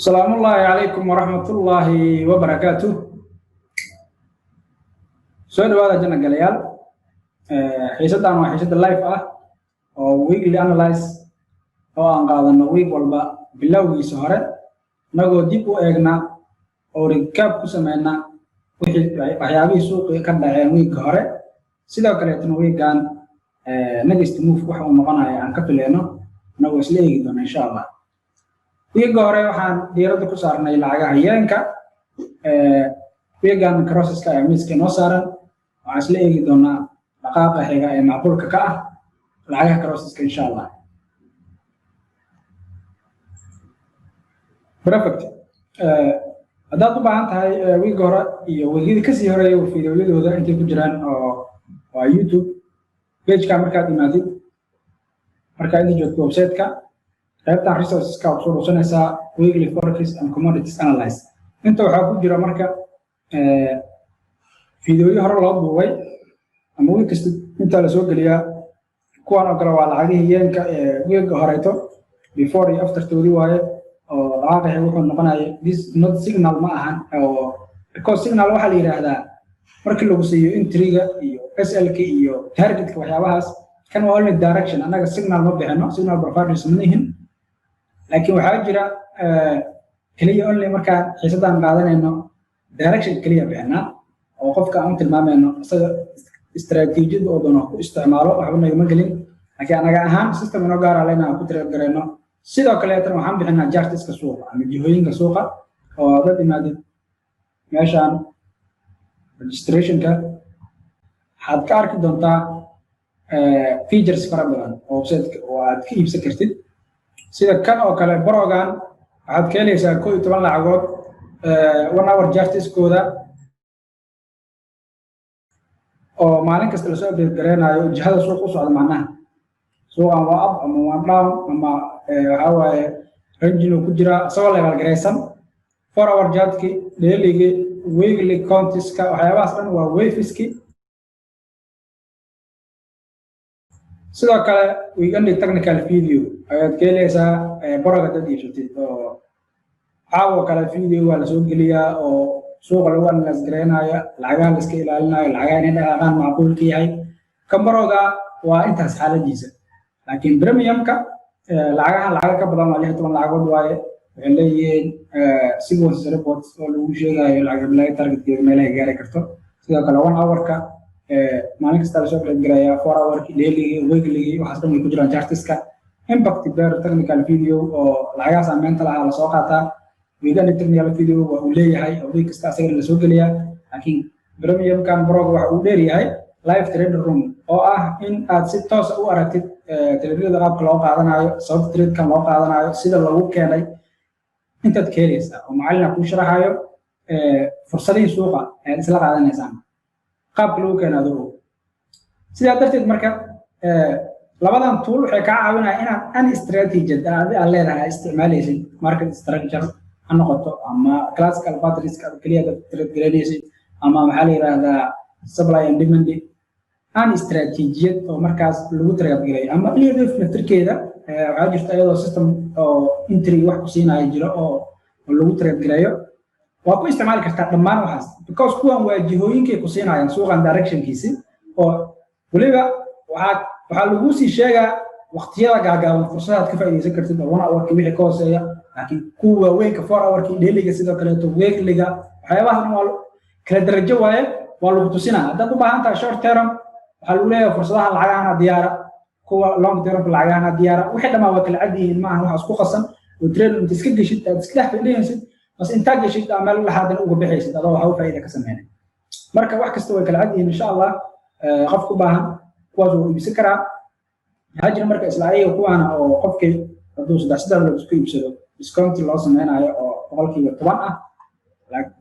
Asalaamu ullaahi calaykum waraxmatullaahi wabarakaatuh. Soo dhawaada janna galayaal. Xiisaddan waa xiisadda live ah oo weekly analyze oo aan qaadano week walba bilowgiisa hore, inagoo dib u eegna oo recap ku sameyna wixii waxyaabihii suuqii ka dhaceen weekga hore. Sidoo kaleetana weekgan next move waxa uu noqonaya aan ka fileyno, inagoo isla eegi doona, insha Allah. Weekga hore waxaan diiradda ku saarnay lacagaha yenka. Weekgan crosseska ayaa miiska inoo saaran. Waxaan isla eegi doonaa dhaqaaqa xiga ee macquulka ka ah lacagaha crosseska, insha Allah. Perfect. Haddaad u baahan tahay weekga hore iyo weegyadii kasii horeeya, fiidiyoyadooda intay ku jiraan oo waa YouTube pageka. Markaad imaadid, markaa inta joogto website-ka, qaybtan resourceska waxaad kusoo dhusanaysaa weekly forex and commodities analyze. Inta waxaa ku jira marka fiidiyoyo hore loo duubay ama week kasta intaa lasoo geliyaa. Kuwan oo kale waa lacagihii yenka ee weekga horeeto, before iyo aftertoodii waaye, oo dhaqaaqaxi wuxuu noqonaya. This not signal ma ahan, oo because signal waxaa la yidhaahdaa markii lagu siiyo entryga iyo SL-ka iyo targetka, waxyaabahaas. Kan waa only direction. Annaga signal ma bixino, signal providers ma nihin, laakiin waxaa jira keliya only markaan xiisadaan qaadanayno direction keliya bixinaa oo qofka aan u tilmaamayno isaga istaraatiijiyada oo doono ku isticmaalo, waxba nagama gelin. Laakiin anaga ahaan system inoo gaara lena aan ku trade garayno. Sidoo kaleetana waxaan bixinaa chartiska suuqa ama jihooyinka suuqa, oo dad imaadid meeshaan registrationka waxaad ka arki doontaa features fara badan oo website oo aad ka iibsan kartid, sida kan oo kale. Progan waxaad ka helaysaa 11 lacagood, 1 hour chartiskooda oo maalin kasta lasoo update gareynayo, jihada suuqa u socda, macnaha suuqan waa up ama waa down ama waxaa waaye ranging uu ku jiraa, isagoo level gareysan, 4 hour chartki, dailygi, weekly countiska, waxyaabahaas dhan waa waveski. Sidoo kale weekend technical video ayaad ka helaysaa proga dad iibsatid, oo caawo kale video waa lasoo geliyaa oo suuqa lagu analyse gareynayo, lacagaha la iska ilaalinayo, lacagaha inay dhaqaaqaan macquulka yahay. Kan proga waa intaas xaaladiisa, laakiin premiumka lacagahan lacaga ka badan, waa 16 lacagood waaye. Waxay leeyihiin sequence reports oo lagu sheegayo lacag bilaayo targetkeeda meelahay gaari karto. Sidoo kale 1 hourka maalin kasta lasoo update garayaa, 4 hourki, dailygii, weeklygii, waxaas dhan way ku jiraan chartiska. Impact pair technical video oo lacagaha saameynta lahaa lasoo qaataa. Weekend technical video waa uu leeyahay oo week kasta asagana lasoo geliyaa. Laakiin premiumkan proga waxa uu dheer yahay live trader room, oo ah in aad si toosa u aragtid traderada qaabka loo qaadanayo, sababta tradekan loo qaadanayo, sida lagu keenay intaad ka helaysaa, oo macalina kuu sharaxayo fursadihii suuqa ayaad isla qaadanaysaan qaabka lagu keeno adoo og. Sidaa darteed marka labadan tool waxay kaa caawinaya inaad an strategy adi aad leedahay aad isticmaalaysid, market structure ha noqoto ama classical patterns aad keliya dad trade gareynaysid ama maxaa la yidhaahdaa supply and demand, an istaraatiijiyad oo markaas lagu trade gareeyo, ama Elliott naftirkeeda waxaa jirta iyadoo system oo entry wax ku siinaya jiro oo lagu trade gareeyo. Waa ku isticmaali kartaa dhammaan waxaas, because kuwan waa jihooyinkay ku siinayaan suuqan directionkiisi, oo weliba waxaa laguu sii sheegaa waqtiyada gaagaaban fursadaad ka faa'iidaysan kartid oo 1 hourki wixii ka hooseeya. Laakiin kuwa waaweynka, 4 hourki, dailyga, sidoo kaleeto weeklyga, waxyaabahaas dhan waa kala darajo waaye, waa lagu tusinaa. Haddaad u baahan tahay short term, waxaa lagu leeyahay fursadaha lacagahana diyaara, kuwa long termka lacagahana diyaara. Wixii dhammaa waa kala cad yihiin, maaha waxa isku qasan oo trade inta iska geshid aad iska dhex fadhiyaysid, bas intaa geshid aa meel laxaadan uga bixaysid adoo waxa u faa'iida ka sameynay. Marka wax kasta way kala cad yihiin, insha Allah. Qof ku baahan kuwaas wuu iibsan karaa. Waxaa jira marka isla ayaga kuwaana oo qofkii hadduu saddex saddex bilood isku iibsado discount loo sameynayo oo 10% ah.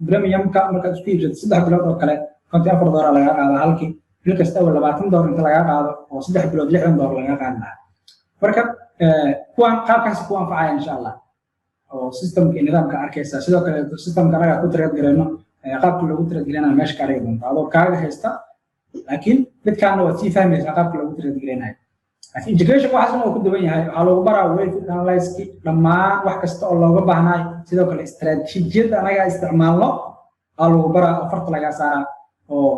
Premiumka markaad isku iibsato 3 bilood oo kale, $54 lagaa qaada halkii bil kasta awal $20 inta lagaa qaado, oo 3 bilood $60 lagaa qaadi lahaa. Marka kuwan qaabkaasi ku anfacaya, insha Allah, oo systemka iyo nidaamka arkaysa. Sidoo kale systemka anaga ku trade gareyno, qaabka loogu trade gareynayo meesha ka argi doonta adoo kaaga haysta, laakiin midkaana waad sii fahmaysaa qaabka loogu trade gareynayo. Laakiin education waxaas uu ku duwan yahay. Waxaa lagu baraa wave analysis, dhammaan wax kasta oo looga baahnaay. Sidoo kale istaraatiijiyadda anaga isticmaalno aa lagu baraa oo farta lagaa saaraa oo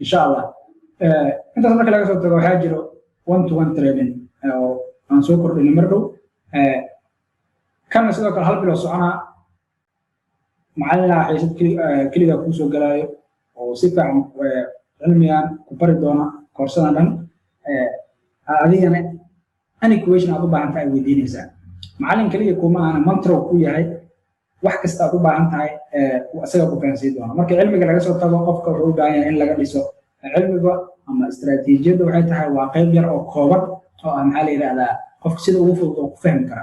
insha Allah. Intaas marka laga soo tago, waxaa jiro one to one training oo aan soo kordhinay mar dhow. Kana sidoo kale hal bilood soconaa. Macallinaa xiisad keligaa kuu soo galaayo oo si fiican cilmigan ku bari doona, koorsadan dhan. Adigana any question aad u baahan tahay weydiinaysaa. Macallin keliya kuma ahana, mentor ku yahay. Wax kasta aad u baahan tahay isaga ku fahansiin doona. Marka cilmiga laga soo tago, qofka wuxuu u baahan yahay in laga dhiso cilmiga ama istaraatiijiyadda. Waxay tahay waa qayb yar oo kooban oo ah, maxaa la yidhahdaa, qofka sida ugu fudud oo ku fahmi kara.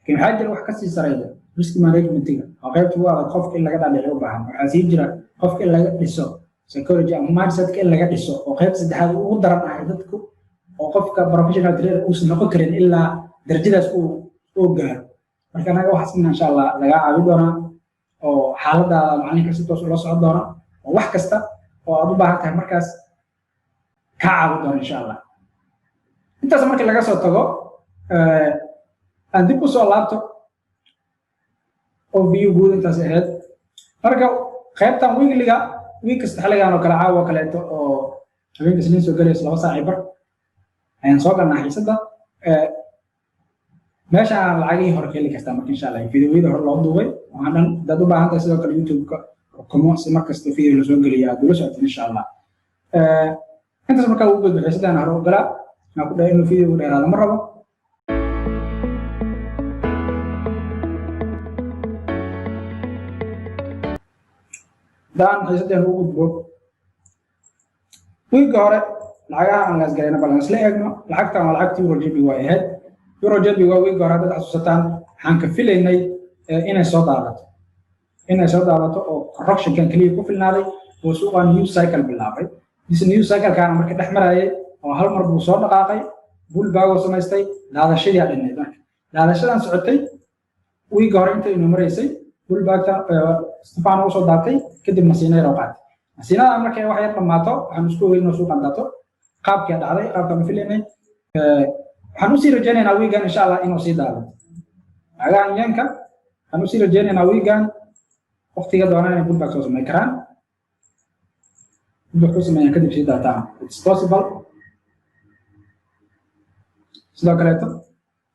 Laakiin waxaa jira wax kasii sareeya, risk managementiga waa qaybta ugu adag qofka in laga dhaadhiciyo u baahan. Waxaa sii jira qofka in laga dhiso psychology ama mindsetka in laga dhiso, oo qaybta saddexaad ugu daran ah dadku, oo qofka professional trader uusan noqon karin ilaa darajadaas uu gaaro. Marka anaga waxaas in insha Allah lagaa caawi doonaa oo xaaladaada macalinka si toos ula socon doona oo wax kasta oo aad u baahan tahay markaas kaa caawi doona insha Allah. Intaas markii laga soo tago, aan dib usoo laabto oo view guud intaas ahayd. Marka qaybtan weeklyga, week kasta xilligan oo kale, caawa kaleeto oo habeenka Isniin soo galayso, 2:15 ayaan soo galnaa xiisadda. Meesha aan lacagihii hore ka heli kartaa marka insha Allah videoyada hore loo duubay waxaan dhan hadaad u baahan tahay. Sidoo kale YouTube-ka rukumo si markasta video lasoo geliyo aad ula socotid insha Allah. Intaas markaa ugu gudbo xiisaddan hore u galaa inaan ku dhahay inuu video dheeraado ma rabo. Haddaan xiisaddan ugu gudbo, wiigga hore lacagaha aan laasgalayna bal aan isla eegno. Lacagtan waa lacagta euro JPY ahayd. Euro JPY wiigga hore, haddaad xasuusataan, waxaan ka filaynay inay soo daadato oo correctionkan keliya ku filnaaday oo suuqa new cycle bilaabay. This new cycle-kaana marka dhex marayay oo hal mar buu soo dhaqaaqay, pullback-oo samaystay, daadashadii aa dhinnayd. Marka daadashadan socotay wiigga hore inta inuu maraysay, pullbackta stefan usoo daatay, kadib nasiina yaroo qaatay. Nasiinada markay wax yar dhammaato, waxaan isku ogey inuu suuqan daato. Qaabkii dhacday, qaabkaan u filaynay. Waxaan usii rajaynaynaa wiigan insha Allah inuu sii daado lacagahan yenka. Waxaan usii rajaynaynaa wiigan waqtiga doonaan inay pullback soo samayn karaan, pullback soo sameeyaan, kadib sii daataan. It's possible. Sidoo kaleeto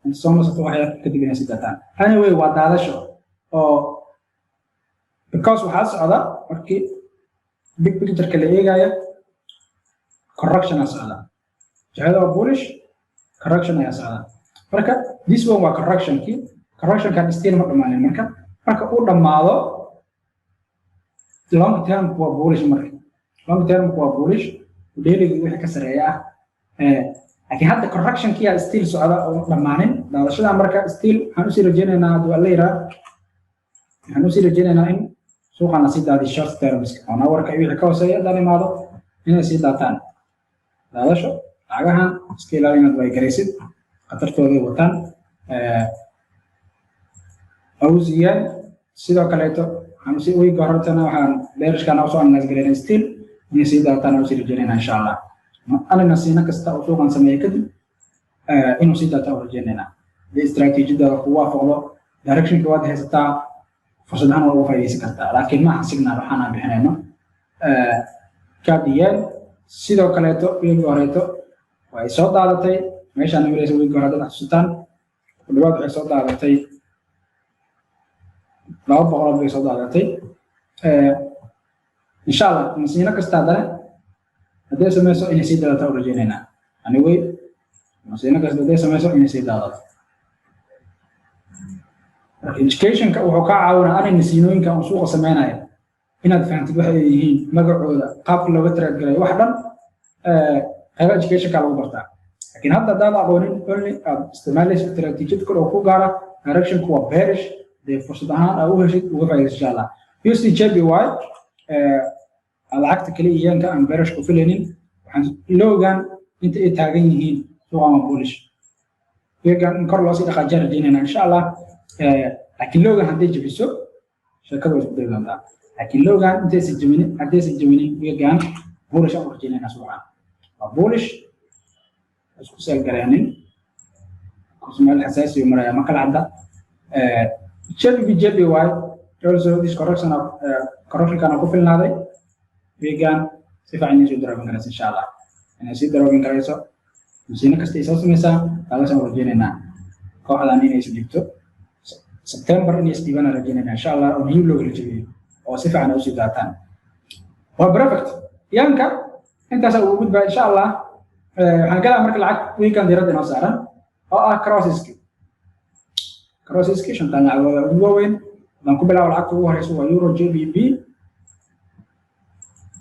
inta soo nasato wax yar kadib inay sii daataan. Anyway, waa daadasho oo because waxaa socda, markii big picture-ka la eegaya, correction aa socda. Jihada waa bullish, correction ayaa socda. Marka this one waa correctionkii. Correctionkan still ma dhammaanin. Marka uu dhammaado, long term waa bullish. Marka long term waa bullish, daily wixii ka sareeya ah. Laakiin hadda correctionkii aa still socda oo dhammaanin daadashada. Marka still waxaan usii rajaynaynaa, hadduu Alla yiraa, waxaan usii rajaynaynaa in suuqan lasii daadiyo short terms oo nawarka iyo wixii ka hooseeya haddaan imaado inay sii daataan. Daadasho lacagahan iska ilaali inaad waygaraysid, khatartooday wataan. Aussie sidoo kaleeto waxaan usii wiigga horetana waxaan bearishkana usoo analyse garaynay still inay sii daataan usii rajaynayna insha Allah. Anina siina kasta oo suuqan sameeya kadib inuu sii daataa u rajaynaynaa. Hadii istaraatiijiyadaada kugu waafaqdo, directionka waad haysataa, fursad ahaan waa uga faa'iidaysan kartaa, laakiin maaha signal waxaan aan bixinayno. Kadiyeen sidoo kaleeto wiigga horeeto way soo daadatay. Meeshaan maraysa wiigga hore haddaad xasuusataan, ku dhawaad waxay soo daadatay 200 bay soo daadatay. Insha Allah nasiino kasta haddana hadday sameyso inay sii daadataa u rajaynaynaa. Anyway, nasiino kasta hadday sameyso inay sii daadato. Marka educationka wuxuu kaa caawinaa anay nasiinooyinka uu suuqa sameynaya inaad fahamtid waxa ay yihiin, magacooda, qaabka looga trade galayo, wax dhan qayba educationka lagu bartaa. Laakiin hadda haddaad aqoonin, only aad isticmaalayso istaraatiijiyad kale oo ku gaara, directionku waa bearish, dee fursad ahaan aa u heshid uga faa'iidayso insha Allah. USD JPY, lacagta kaliya iyaanka aan bearish ku filaynin, waxaan loogan inta ay taagan yihiin suuqan waa bullish. Iyagan in kor loosii dhaqaajiya rajaynayna insha Allah. Laakiin loogan hadday jebiso, sheekadu way isku dayi doontaa. Laakiin loogan intaysan jebinin, haddaysan jebinin, iyagan bullish aan u rajaynayna. Suuqan waa bullish. Isku sell gareenin, meel xasaasi maraya, ma kala cadda. GBP JPY also this correction of correction kana ku filnaaday weegan si fiican inay soo drawing karayso, insha Allah inay sii drawing karayso. Masiino kasta ay soo sameysaa, taasaan rajeynaynaa kooxdan inay is dhigto September, inay isdhiibana rajeynayna, insha Allah, oo new loo kala jebiyo oo si fiican ay usii daataan. Waa perfect. Yanka intaasaa ugu gudbaa, insha Allah. Waxaan galaa marka lacag weekend diiradda inoo saaran oo ah crosseski. Crosseski shantan lacagooda ugu waaweyn haddaan ku bilaabo, lacagta ugu horeysa waa euro GBP,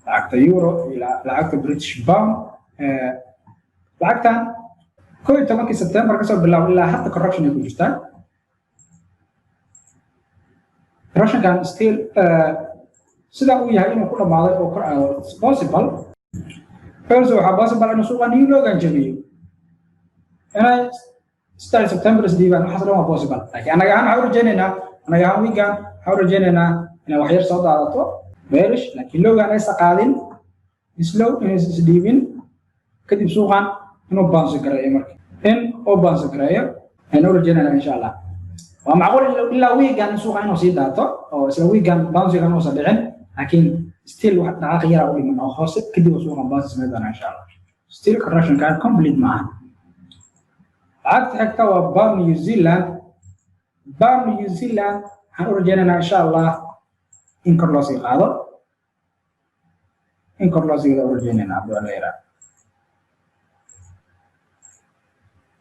lacagta euro iyo lacagta British pound. Lacagtan 11-kii September kasoo bilaabo ilaa hadda correction ay ku jirtaa. Correctionkan still sida uu yahay inuu ku dhammaaday oo kor aado, it's possible. Also waxaa possible inuu suuqa new lowgan jabiyo, inay 3 September isdiibaan. Waxaas dhan waa possible, laakiin annaga ahaan waxaan u rajaynaynaa, annaga ahaan weekan waxaan u rajaynaynaa inay wax yar soo daadato bearish, laakiin lowgan aysa qaadin, slow inaysan isdhiibin, kadib suuqan inuu bounce gareeyo. Marka in uu bounce gareeyo ayaan u rajaynaynaa, insha Allah. Waa macquul ilaa weegan suuqa inuu sii daato oo isla weegan bouncegan uusan dhicin, laakiin still wax dhaqaaq yara u dhiman oo hoose, kadib uu suuqan bounce samayn doonaa, insha Allah. Still correctionkan complete maaha. Lacagta xigta waa pound New Zealand. Pound New Zealand waxaan u rajaynaynaa, insha Allah, in kor loo sii qaado. In kor loo sii wada u rajaynaynaa, haddii la yidhaahdo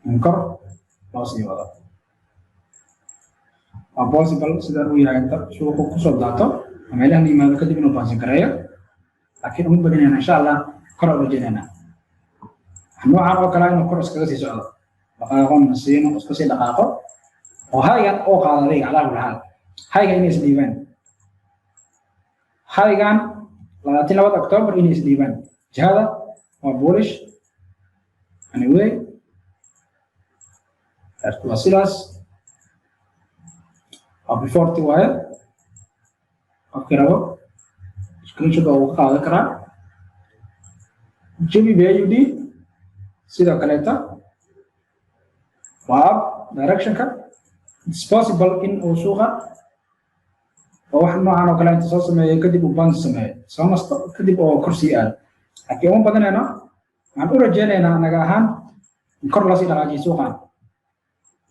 in kor loo sii wado waa possible. Sidaan uu yahay inta suuqu kusoo daato meelahan yimaado, kadib inuu bounce gareeyo, laakiin uma badinayna, insha Allah. Kor u rajaynaynaa noocan oo kale inuu kor iskaga sii socdo, dhaqaaqo nasiino, iska sii dhaqaaqo oo highgan oo qaado adiga. Calaa kulli xaal, highga inay isdhiibaan, highgan 22-da October inay isdhiibaan, jihada waa bullish anyway. Waa sidaas, waa before waaye. Qofkii rabo screenshot waa uu ka qaadan karaa. GBP AUD sidoo kaleeta waa up directionka. It's possible in uu suuqa oo wax noocan oo kale inta soo sameeyo, kadib uu bounce sameeyo, soo nasto, kadib oo kor sii aado, laakiin uma badanayno. Waxaan u rajaynaynaa anaga ahaan in kor loosii dhaqaajiyo suuqan.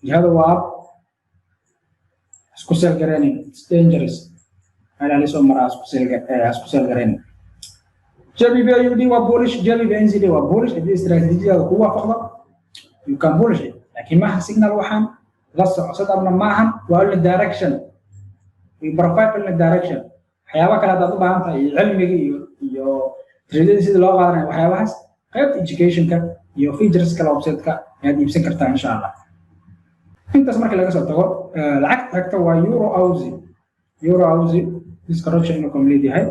Jihada waa up. Isku sell gareenin, it's dangerous. Meel soo maraa isku sell gareenin. GBP AUD waa bullish, GBP NZD waa bullish. Haddii istiraatiijiyada kugu waafaqdo, you can bullish it, laakiin maaha signal. Waxaan la soco sadabna maahan, waa only direction. We provide only direction. Waxyaaba kale haddaad u baahan tahay iyo cilmiga iyo tradada sida loo qaadanayo, waxyaabahaas qaybta educationka iyo features kale website-ka ayaad iibsan kartaa, insha Allah. Intaas marka laga soo tago, lacagta xigta waa euro Aussie. Euro Aussie, this correction inuu complete yahay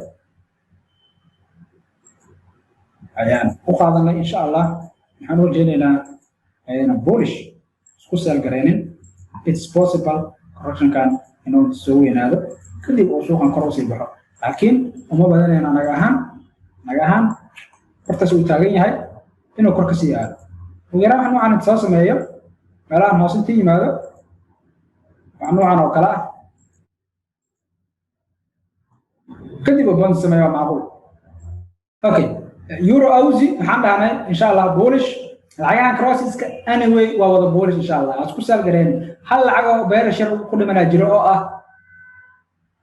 ayaan u qaadanay, insha Allah. Waxaan u rajaynaynaa ayana bullish. Isku sell gareenin. It's possible correctionkan inuu soo weynaado, kadib uu suuqan kor usii baxo, laakiin uma badanayno naga ahaan. Hortaas uu taagan yahay inuu kor kasii aado, ugu yaraan wax noocan inta soo sameeyo, meelahan hoose inta yimaado, wax noocan oo kale ah, kadib uu bounce sameeyo, waa macquul. Okay, euro Aussie waxaan dhahnay, insha Allah, bullish. Lacagahan crosseska anyway waa wada bullish, insha Allah. Isku sell gareen. Hal lacag oo bearish yar ku dhimanaa jiro oo ah,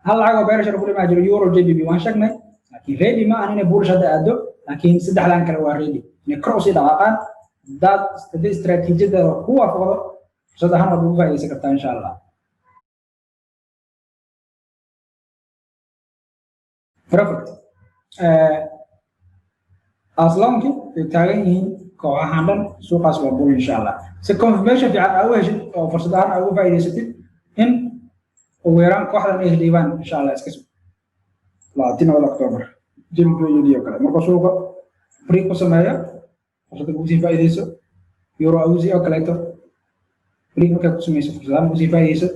hal lacag oo bearish yar ku dhimanaa jiro, euro GBP, waan sheegnay, laakiin ready ma ahan inay bullish hadda aado. Laakiin saddexdan kale waa ready inay kor usii dhaqaaqaan. Haddaad haddii istiraatiijiyadaada ku waafaqdo, fursad ahaan waad ugu faa'iidaysan kartaa, insha Allah. Perfect. Aslonki ay taagan yihiin kooxahan dhan, suuqaas waa bull, insha Allah. Si confirmation fiican aa u heshid oo fursad ahaan aa ugu faa'iidaysatid in ugu yaraan kooxdan ay heliibaan, insha Allah, iska sug 22-da October. GBP AUD oo kale marka suuqa break ku sameeyo, fursadda kugu sii faa'iidayso. Euro Aussie oo kaleeto break markaa ku sameyso, fursadahan kugu sii faa'iidayso.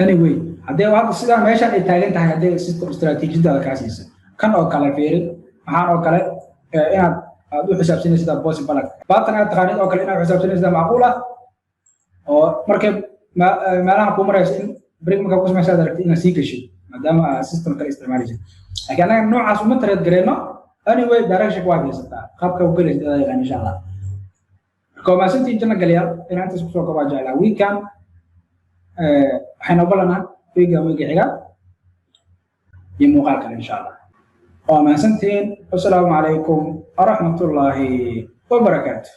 Anyway, haddii hadda sidaa meeshan ay taagan tahay, haddii system istiraatiijiyadaada kaa siisa, kan oo kale fiiri, waxaan oo kale inaad Aad u xisaabsanaysaa possible pattern aad taqaanid oo kale inaad xisaabsanaysaa macquul ah, oo markay meelaha kuu marayso in break markaa ku samaysa aad aragtid inaad sii geshid, maadaama aad system kale isticmaalaysid. Laakiin annaga noocaas uma trade gareyno. Anyway, direction waad haysataa, qaabka u gelaysid adaa yaqaan, insha Allah. Marka waa mahadsantihiin, janna galayaal. Inaan intaas kusoo kobaa jeclaa. Weekend waxayna balanaa weekan, weeka xiga iyo muuqaal kale, insha Allah. Waa mahadsantihiin. Wasalaamu calaykum waraxmatullaahi wabarakaatu.